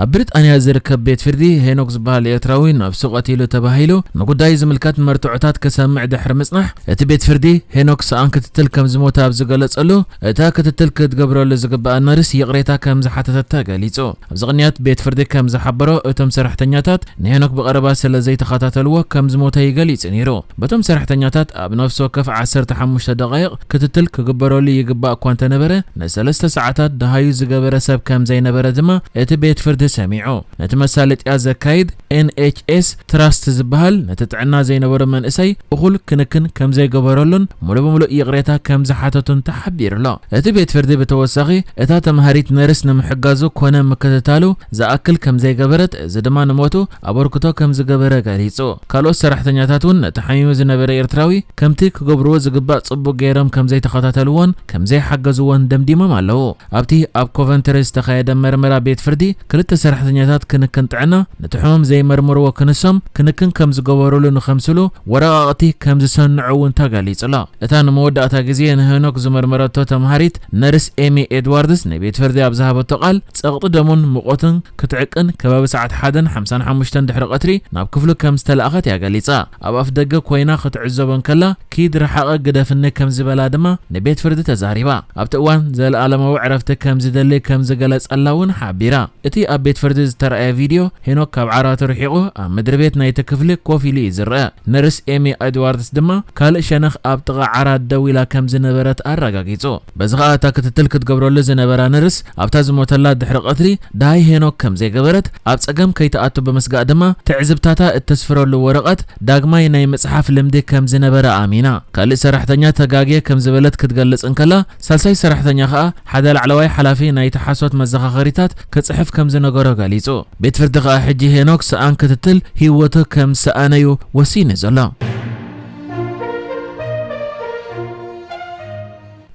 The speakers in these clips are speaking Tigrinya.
ኣብ ብሪጣንያ ዝርከብ ቤት ፍርዲ፣ ሄኖክ ዝበሃል ኤርትራዊ ነብሱ ቀቲሉ ተባሂሉ ንጉዳይ ዝምልከት መርትዖታት ክሰምዕ ድሕሪ ምጽናሕ፣ እቲ ቤት ፍርዲ ሄኖክ ሰኣን ክትትል ከም ዝሞተ ኣብ ዝገለጸሉ፣ እታ ክትትል ክትገብረሉ ዝግባእ ነርስ ይቕሬታ ከም ዝሓተተት ተገሊጹ። ኣብዚ ቅንያት ቤት ፍርዲ ከም ዝሓበሮ፣ እቶም ሰራሕተኛታት ንሄኖክ ብቐረባ ስለ ዘይተኸታተልዎ ከም ዝሞተ ይገሊጹ ነይሩ። በቶም ሰራሕተኛታት ኣብ ነፍሲ ወከፍ ዓሰርተ ሓሙሽተ ደቓይቕ ክትትል ክግበረሉ ይግባእ እኳ እንተነበረ፣ ንሰለስተ ሰዓታት ደሃዩ ዝገበረ ሰብ ከም ዘይነበረ ድማ እቲ ቤት ፍርዲ ሰሚዑ። ነቲ መሳለጥያ ዘካይድ ኤን ኤች ኤስ ትራስት ዝበሃል፣ ነቲ ጥዕና ዘይነበሮ መንእሰይ እኹል ክንክን ከም ዘይገበረሉን ሙሉ ብምሉእ ይቕሬታ ከም ዝሓተቱን ተሓቢሩ ኣሎ። እቲ ቤት ፍርዲ ብተወሳኺ፣ እታ ተምሃሪት ነርስ ንምሕጋዙ ኮነ ምክትታሉ ዝኣክል ከም ዘይገበረት፣ እዚ ድማ ንሞቱ ኣበርክቶ ከም ዝገበረ ገሊጹ። ካልኦት ሰራሕተኛታት እውን ነቲ ሓሚሙ ዝነበረ ኤርትራዊ ከምቲ ክገብርዎ ዝግባእ ጽቡቕ ገይሮም ከም ዘይተኸታተልዎን ከም ዘይሓገዝዎን ደምዲሞም ኣለዉ። ኣብቲ ኣብ ኮቨንትሪ ዝተኻየደ መርመራ ቤት ፍርዲ፣ ክልተ ሰራሕተኛታት ክንክን ጥዕና ነቲ ሕሙም ዘይመርምርዎ ክንሶም፣ ክንክን ከም ዝገበሩሉ ንኸምስሉ ወረቓቕቲ ከም ዝሰንዑ እውን ተገሊጹ ኣሎ። እታ ንመወዳእታ ግዜ ንሄኖክ ዝመርመረቶ ተምሃሪት ነርስ ኤሚ ኤድዋርድስ ንቤት ፍርዲ ኣብ ዝሃበቶ ቃል፣ ጸቕጢ ደሙን ሙቐቱን ክትዕቅን ከባቢ ሰዓት ሓደን ሓምሳን ሓሙሽተን ድሕሪ ቀትሪ ናብ ክፍሉ ከም ዝተላእኸት እያ ገሊጻ። ኣብ ኣፍ ደገ ኮይና ክትዕዘቦ እንከላ፣ "ኪድ ርሓቐ ግደፍኒ" ከም ዝበላ ድማ ንቤት ፍርዲ ተዛሪባ። ኣብቲ እዋን ዘለኣለማዊ ዕረፍቲ ከም ዝደሊ ከም ዝገለጸላ እውን ሓቢራ። እቲ ኣብ ቤት ፍርዲ ዝተራእየ ቪድዮ፣ ሄኖክ ካብ ዓራቱ ርሒቑ ኣብ ምድሪ ቤት ናይቲ ክፍሊ ኮፍ ኢሉ እዩ ዝረአ። ነርስ ኤሚ ኤድዋርድስ ድማ ካልእ ሸነኽ ኣብ ጥቓ ዓራት ደው ኢላ ከም ዝነበረት ኣረጋጊጹ። በዚ ኸኣ እታ ክትትል ክትገብረሉ ዝነበራ ነርስ ኣብታ ዝሞተላ ድሕሪ ቀትሪ ደሃይ ሄኖክ ከም ዘይገበረት፣ ኣብ ጸገም ከይትኣቱ ብምስጋእ ድማ ትዕዝብታታ እተስፍረሉ ወረቐት ዳግማይ ናይ ምጽሓፍ ልምዲ ከም ዝነበራ ኣሚና። ካልእ ሰራሕተኛ ተጋግየ ከም ዝበለት ክትገልጽ እንከላ፣ ሳልሳይ ሰራሕተኛ ኸኣ ሓደ ላዕለዋይ ሓላፊ ናይቲ ሓሶት መዘኻኸሪታት ክጽሕፍ ከም ዝነገሮ ገሊጹ። ቤት ፍርዲ ኸኣ ሕጂ ሄኖክ ሰኣን ክትትል ህይወቱ ከም ዝሰኣነ'ዩ ወሲኑ ዘሎ።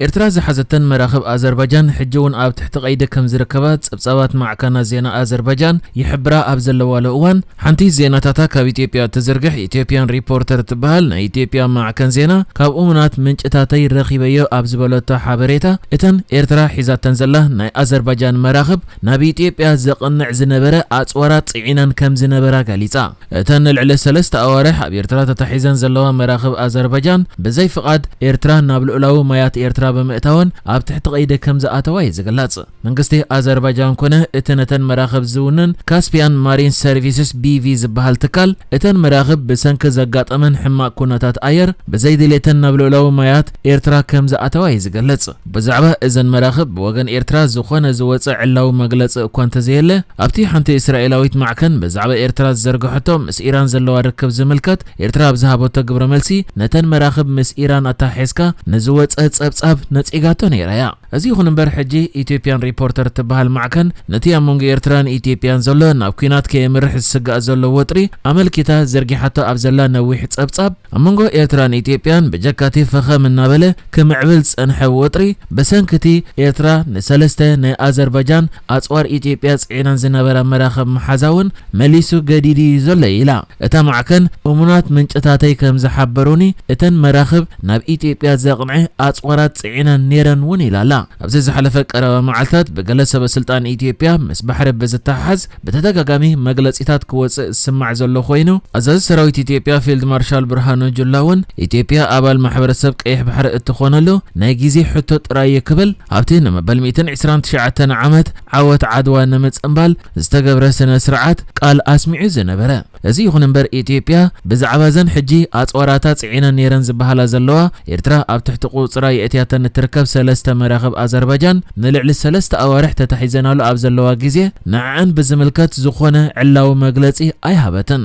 ኤርትራ ዝሓዘተን መራኽብ ኣዘርባጃን ሕጂ እውን ኣብ ትሕቲ ቀይዲ ከም ዝርከባ ጸብጻባት ማዕከናት ዜና ኣዘርባጃን ይሕብራ ኣብ ዘለዋሉ እዋን፣ ሓንቲ ዜናታታ ካብ ኢትዮጵያ እትዝርግሕ ኢትዮጵያን ሪፖርተር እትበሃል ናይ ኢትዮጵያ ማዕከን ዜና፣ ካብ እሙናት ምንጭታተይ ረኺበዮ ኣብ ዝበለቶ ሓበሬታ፣ እተን ኤርትራ ሒዛተን ዘላ ናይ ኣዘርባጃን መራኽብ ናብ ኢትዮጵያ ዘቕንዕ ዝነበረ ኣጽዋራት ጽዒነን ከም ዝነበራ ገሊጻ። እተን ንልዕሊ ሰለስተ ኣዋርሕ ኣብ ኤርትራ ተታሒዘን ዘለዋ መራኽብ ኣዘርባጃን፣ ብዘይ ፍቓድ ኤርትራ ናብ ልኡላዊ ማያት ኤርትራ ብምእታወን ኣብ ትሕቲ ቀይዲ ከም ዝኣተዋ እዩ ዝግለጽ። መንግስቲ ኣዘርባጃን ኮነ እቲ ነተን መራኽብ ዝውንን ካስፒያን ማሪን ሰርቪስስ ቢ ቪ ዝበሃል ትካል፣ እተን መራኽብ ብሰንኪ ዘጋጠመን ሕማቕ ኩነታት ኣየር ብዘይ ድሌተን ናብ ልኡላዊ ማያት ኤርትራ ከም ዝኣተዋ እዩ ዝገልጽ። ብዛዕባ እዘን መራኽብ ብወገን ኤርትራ ዝኾነ ዝወጸ ዕላዊ መግለጺ እኳ እንተዘየለ፣ ኣብቲ ሓንቲ እስራኤላዊት ማዕከን ብዛዕባ ኤርትራ ዝዘርግሐቶ ምስ ኢራን ዘለዋ ርክብ ዝምልከት፣ ኤርትራ ኣብ ዝሃበቶ ግብረ መልሲ፣ ነተን መራኽብ ምስ ኢራን ኣተሓሒዝካ ንዝወጸ ጸብጻብ ነጺጋቶ ነይራ እያ። እዚ ይኹን እምበር፣ ሕጂ ኢትዮጵያን ሪፖርተር እትበሃል ማዕከን ነቲ ኣብ መንጎ ኤርትራን ኢትዮጵያን ዘሎ ናብ ኲናት ከየምርሕ ዝስጋእ ዘሎ ወጥሪ ኣመልኪታ ዘርጊሓቶ ኣብ ዘላ ነዊሕ ጸብጻብ፣ ኣብ መንጎ ኤርትራን ኢትዮጵያን ብጀካቲ ፈኸም እናበለ ክምዕብል ዝጸንሐ ወጥሪ፣ ብሰንኪቲ ኤርትራ ንሰለስተ ናይ ኣዘርባጃን ኣጽዋር ኢትዮጵያ ጽዒነን ዝነበራ መራኽብ ምሓዛ እውን መሊሱ ገዲዱ እዩ ዘሎ ኢላ። እታ ማዕከን፣ እሙናት ምንጭታተይ ከም ዝሓበሩኒ፣ እተን መራኽብ ናብ ኢትዮጵያ ዘቕንዐ ኣጽዋራት ጽዒነን ነይረን እውን ኢላ ኣላ። ኣብዚ ዝሓለፈ ቀረባ መዓልታት ብገለ ሰበ ስልጣን ኢትዮጵያ ምስ ባሕሪ ብዝተሓሓዝ ብተደጋጋሚ መግለጺታት ክወጽእ ዝስማዕ ዘሎ ኮይኑ፣ ኣዛዚ ሰራዊት ኢትዮጵያ ፊልድ ማርሻል ብርሃኑ ጁላ እውን፣ ኢትዮጵያ ኣባል ማሕበረሰብ ቀይሕ ባሕሪ እትኾነሉ ናይ ግዜ ሕቶ ጥራይ እዩ ክብል፣ ኣብቲ ንመበል ሚእትን ዕስራን ትሽዓተን ዓመት ዓወት ዓድዋ ንምጽንባል ዝተገብረ ስነ ስርዓት ቃል ኣስሚዑ ዝነበረ። እዚ ይኹን እምበር፣ ኢትዮጵያ ብዛዕባ እዘን ሕጂ ኣጽዋራታ ጽዒነን ነይረን ዝበሃላ ዘለዋ፣ ኤርትራ ኣብ ትሕቲ ቁጽራ የእትያተን እትርከብ ሰለስተ መራኽብ ኣዘርባጃን፣ ንልዕሊ ሰለስተ ኣዋርሕ ተታሒዘናሉ ኣብ ዘለዋ ግዜ፣ ንዕዐን ብዝምልከት ዝኾነ ዕላዊ መግለጺ ኣይሃበትን።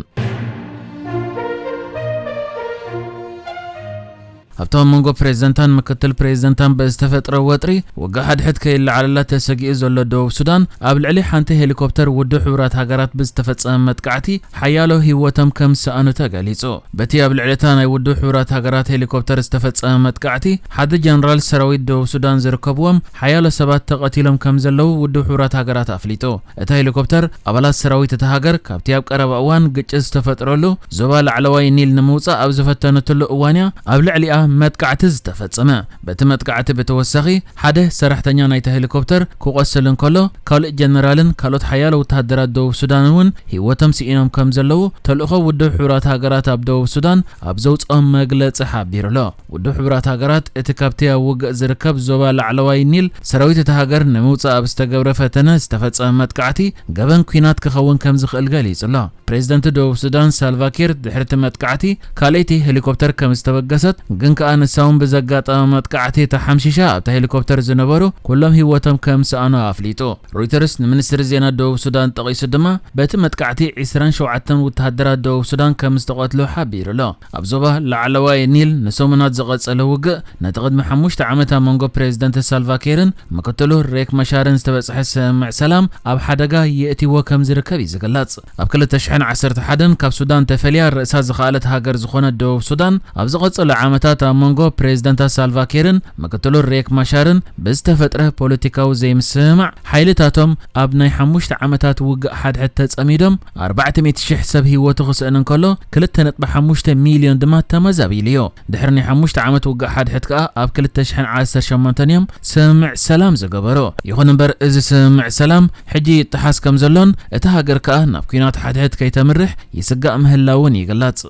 ኣብቲ ኣብ መንጎ ፕሬዝደንታን ምክትል ፕሬዝደንታን ብዝተፈጥረ ወጥሪ፣ ውግእ ሓድሕድ ከይለዓለላ ተሰጊኡ ዘሎ ደቡብ ሱዳን፣ ኣብ ልዕሊ ሓንቲ ሄሊኮፕተር ውድብ ሕቡራት ሃገራት ብዝተፈጸመ መጥቃዕቲ፣ ሓያሎ ህይወቶም ከም ዝሰኣኑ ተገሊጹ። በቲ ኣብ ልዕሊ እታ ናይ ውድብ ሕቡራት ሃገራት ሄሊኮፕተር ዝተፈጸመ መጥቃዕቲ፣ ሓደ ጀነራል ሰራዊት ደቡብ ሱዳን ዝርከብዎም፣ ሓያሎ ሰባት ተቐቲሎም ከም ዘለዉ ውድብ ሕቡራት ሃገራት ኣፍሊጡ። እታ ሄሊኮፕተር፣ ኣባላት ሰራዊት እታ ሃገር ካብቲ ኣብ ቀረባ እዋን ግጭት ዝተፈጥረሉ ዞባ ላዕለዋይ ኒል ንምውጻእ ኣብ ዝፈተነትሉ እዋን እያ ኣብ ልዕሊኣ መጥቃዕቲ ዝተፈጸመ። በቲ መጥቃዕቲ ብተወሳኺ ሓደ ሰራሕተኛ ናይታ ሄሊኮፕተር ክቖስል እንከሎ፣ ካልእ ጀነራልን ካልኦት ሓያሎ ወተሃደራት ደቡብ ሱዳን እውን ህይወቶም ስኢኖም ከም ዘለዉ ተልእኾ ውድብ ሕቡራት ሃገራት ኣብ ደቡብ ሱዳን ኣብ ዘውፅኦ መግለፂ ሓቢሩ ኣሎ። ውድብ ሕቡራት ሃገራት እቲ ካብቲ ኣብ ውግእ ዝርከብ ዞባ ላዕለዋይ ኒል ሰራዊት እታ ሃገር ንምውፃእ ኣብ ዝተገብረ ፈተነ ዝተፈጸመ መጥቃዕቲ ገበን ኲናት ክኸውን ከም ዝኽእል ገሊጹ ኣሎ። ፕሬዝደንት ደቡብ ሱዳን ሳልቫኪር ድሕርቲ መጥቃዕቲ ካልኣይቲ ሄሊኮፕተር ከም ዝተበገሰት ግን ከኣ ንሳ እውን ብዘጋጠመ መጥቃዕቲ ተሓምሺሻ ኣብታ ሄሊኮፕተር ዝነበሩ ኩሎም ህይወቶም ከም ሰኣኑ ኣፍሊጡ። ሮይተርስ ንሚኒስትሪ ዜና ደቡብ ሱዳን ጠቒሱ ድማ በቲ መጥቃዕቲ ዒስራን ሸውዓተን ወተሃደራት ደቡብ ሱዳን ከም ዝተቐትሉ ሓቢሩ ኣሎ። ኣብ ዞባ ላዕለዋይ ኒል ንሰሙናት ዝቐጸለ ውግእ ነቲ ቅድሚ ሓሙሽተ ዓመት ኣብ መንጎ ፕሬዝደንት ሳልቫኪርን ምክትሉ ሬክ ማሻርን ዝተበጽሐ ስምምዕ ሰላም ኣብ ሓደጋ የእትይዎ ከም ዝርከብ እዩ ዝግለጽ። ኣብ ክልተ ሽሕን ዓሰርተ ሓደን ካብ ሱዳን ተፈልያ ርእሳ ዝኸኣለት ሃገር ዝኾነት ደቡብ ሱዳን ኣብ ዝቐጸሉ ዓመታት ኣብ መንጎ ፕሬዝደንታ ሳልቫኪርን ምክትሉ ሬክ ማሻርን ብዝተፈጥረ ፖለቲካዊ ዘይምስምማዕ ሓይልታቶም ኣብ ናይ ሓሙሽተ ዓመታት ውግእ ሓድሕድ ተጸሚዶም ኣርባዕተ ሚእቲ ሽሕ ሰብ ህይወቱ ክስእን እንከሎ ክልተ ነጥቢ ሓሙሽተ ሚልዮን ድማ ተመዛቢሉ እዩ። ድሕሪ ናይ ሓሙሽተ ዓመት ውግእ ሓድሕድ ከኣ ኣብ ክልተ ሽሕን ዓሰርተ ሸሞንተን እዮም ስምምዕ ሰላም ዝገበሩ። ይኹን እምበር እዚ ስምምዕ ሰላም ሕጂ ይጠሓስ ከም ዘሎን እታ ሃገር ከኣ ናብ ኲናት ሓድሕድ ከይተምርሕ ይስጋእ ምህላውን ይግለጽ።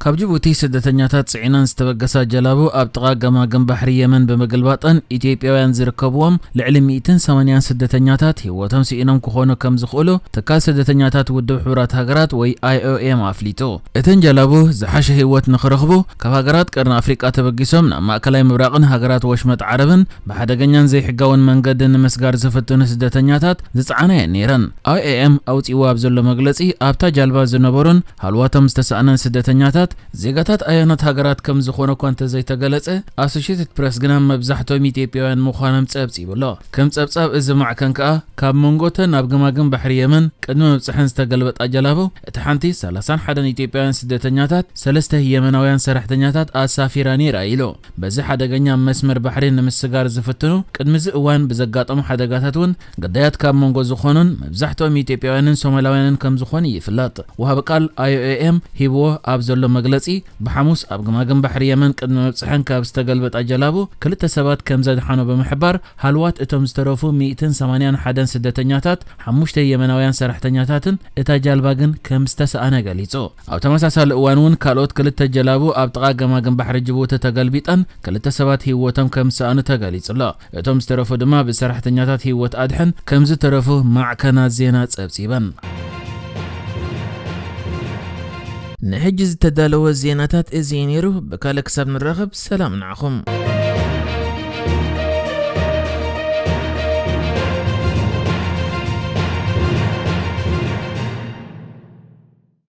ካብ ጅቡቲ ስደተኛታት ጽዒነን ዝተበገሳ ጀላቡ ኣብ ጥቓ ገማግም ባሕሪ የመን ብምግልባጠን ኢትዮጵያውያን ዝርከብዎም ልዕሊ ሚእትን ሰማንያን ስደተኛታት ህይወቶም ስኢኖም ክኾኑ ከም ዝኽእሉ ትካል ስደተኛታት ውድብ ሕቡራት ሃገራት ወይ ኣይ ኦ ኤም ኣፍሊጡ። እተን ጀላቡ ዝሓሸ ህይወት ንኽረኽቡ ካብ ሃገራት ቀርኒ ኣፍሪቃ ተበጊሶም ናብ ማእከላይ ምብራቕን ሃገራት ወሽመጥ ዓረብን ብሓደገኛን ዘይሕጋውን መንገዲ ንምስጋር ዝፍትኑ ስደተኛታት ዝጸዓና እየን ነይረን። ኣይ ኦ ኤም ኣውጺእዎ ኣብ ዘሎ መግለጺ ኣብታ ጃልባ ዝነበሩን ሃልዋቶም ዝተሳእነን ስደተኛታት ዜጋታት ኣየኖት ሃገራት ከም ዝኾነ እኳ እንተዘይተገለጸ፣ ኣሶሼትድ ፕረስ ግና መብዛሕትኦም ኢትዮጵያውያን ምዃኖም ጸብጺቡ ኣሎ። ከም ጸብጻብ እዚ ማዕከን ከኣ ካብ መንጎተን ናብ ገማግም ባሕሪ የመን ቅድሚ ምብጽሐን ዝተገልበጣ ጀላቡ እታ ሓንቲ ሰላሳን ሓደን ኢትዮጵያውያን ስደተኛታት ሰለስተ የመናውያን ሰራሕተኛታት ኣሳፊራ ነይራ ኢሉ። በዚ ሓደገኛ መስመር ባሕሪ ንምስጋር ዝፍትኑ ቅድሚ እዚ እዋን ብዘጋጠሙ ሓደጋታት እውን ግዳያት ካብ መንጎ ዝኾኑን መብዛሕትኦም ኢትዮጵያውያንን ሶማላውያንን ከም ዝኾኑ ይፍለጥ። ወሃቢ ቃል ኣይ ኦ ኤም ሂብዎ ኣብ ዘሎ መግለጺ ብሓሙስ ኣብ ገማግም ባሕሪ የመን ቅድሚ ምብጽሐን ካብ ዝተገልበጣ ጀላቡ ክልተ ሰባት ከም ዘድሓኑ ብምሕባር ሃልዋት እቶም ዝተረፉ ሚእትን ሰማንያን ሓደን ስደተኛታት ሓሙሽተ የመናውያን ሰራሕተኛታትን እታ ጃልባ ግን ከም ዝተሰኣነ ገሊጹ። ኣብ ተመሳሳሊ እዋን እውን ካልኦት ክልተ ጀላቡ ኣብ ጥቓ ገማግም ባሕሪ ጅቡቲ ተገልቢጠን ክልተ ሰባት ህይወቶም ከም ዝሰኣኑ ተገሊጹ ኣሎ። እቶም ዝተረፉ ድማ ብሰራሕተኛታት ህይወት ኣድሕን ከም ዝተረፉ ማዕከናት ዜና ጸብጺበን። ንሕጂ ዝተዳለወ ዜናታት እዚ እዩ ነይሩ። ብካልእ ክሳብ ንራኸብ ሰላም ንዓኹም።